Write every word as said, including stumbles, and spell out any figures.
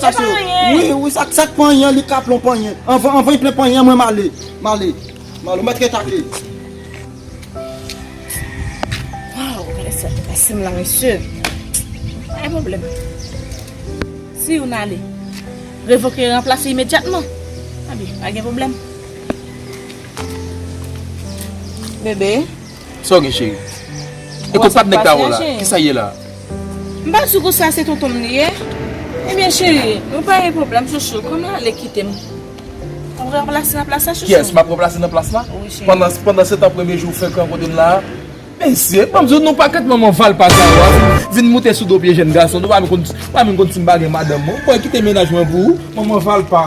sa se. Wi, wi, sa, sa k panyen, li ka plon panyen. Anvan, anvan li plen panyen, mwen m ale. M ale. M ale, ou mèt ret ake. Waw, gade sa, pase m la, mesye. Pa gen pwoblèm. Si youn ale, revoke, ranplase imedyatman. Abi, pa gen pwoblèm. Bebe. Sa w gen, cheri? E kot patnè k ta wè w la? Kisa ye la? M pa di w konsa se tonton m li ye? Ebyen, cheri, nou pa gen pwoblèm, chouchou. Kòm l ale kite m, ou ranplase nan plas la, chouchou? Kiyès? M ap ranplase nan plas la? Wi, cheri. Pandan, pandan se tan, premye jou w fenk rankontre m la a, mesye, ban m di w, nou pakèt manman valpa sa yo a vin, vin moute sou do pye jèn gason. Nou pa menm konn, pa menm konn si m pa gen madanm mwen. Ou kwè kite mennaj mwen pou ou? Manman valpa.